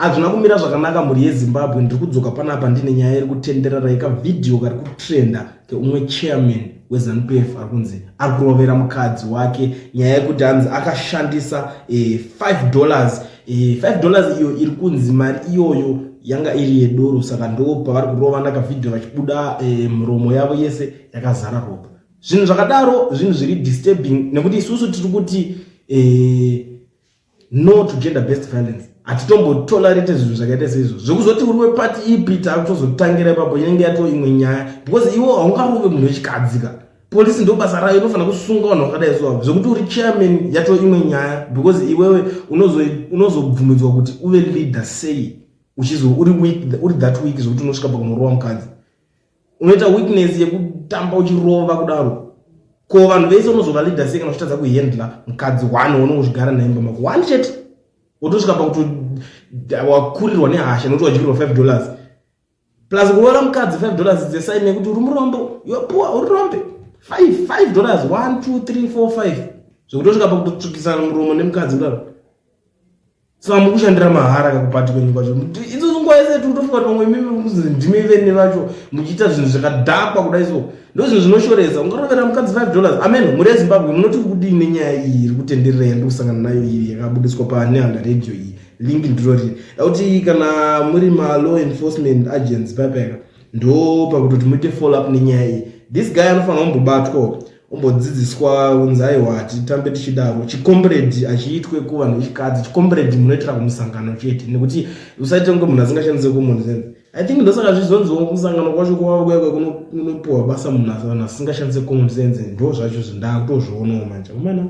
Hazvina kumira zvakanaka mhuri yeZimbabwe, ndiri kudzoka panapa ndine nyaya iri kutenderera yekavhidhiyo kari kutrenda keumwe chairman weZanu PF ari kunzi ari kurovera mukadzi wake nyaya yekuti hanzi akashandisa $5 $5 iyo iri kunzi mari iyoyo yanga iri yedoro, saka ndo pavari kurovana kavhidhiyo vachibuda muromo yavo yese yakazara ropa. Zvinhu zvakadaro zvinhu zviri disturbing nekuti isusu tiri kuti no to gender based violence, hatitombotolerate zvinhu zvakaita seizvo. Zvekuzoti uri wepati ipi, takutozotangira ipapo, inenge yato imwe nyaya, because iwo haungarove munhu wechikadzi ka. Polisi ndo basa rayo, inofanira kusunga vanhu vakadai. So zvekuti uri chairman yato imwe nyaya, because iwewe unozobvumidzwa kuti uve leader sei uchizo uri weak, uri that weak zvekuti unosvika pakunorova mukadzi? Unoita weakness yekutamba uchirova kudaro. Ko vanhu vese unozova leader sei kana uchitadza kuhandla mukadzi one waunongozvigara naye mumba mako, one chete, wotosvika pakuti wakurirwa nehasha nokuti wadyirwa $5? Plus kuroora mukadzi $5 dzesaini yekuti uri murombo, you are poor, uri rombe. $5, 1, 2, 3, 4, 5, zvekutosvika pakutotsvukisana muromo nemukadzi kudaro. Saka mukushandira mahara kakupati kwenyu kwacho idzodzo nguva yese? Tikutofunga kuti pamwe imimi kuzi ndimi vene vacho muchiita zvinhu zvakadhakwa kudai. So ndo zvinhu zvinoshoresa, ungarovera mukadzi $5? Amen. Mhuri yeZimbabwe, munoti kudii nenyaya iyi iri kutenderera yandiri kusangana nayo iyi yakabudiswa paNehanda Radio iyi? Link ndirori kuti kana muri malaw enforcement agents paipeka, ndo pakutoti muite follow up nenyaya iyi. This guy anofanira kumbobatwa, ombodzidziswa kunzi aiwa, titambe tichidaro. Chicomrade achiitwe kuvanhu vechikadzi, chicomrade munoitira kumusangano chete, nekuti usaite kunge munhu asingashandise common sense. I think ndosaka zvizonziwo kumusangano kwacho kwava kunopiwa basa munhu vanhu asingashandise common sense. Ndo zvacho zvindakutozvionawo manje, komana.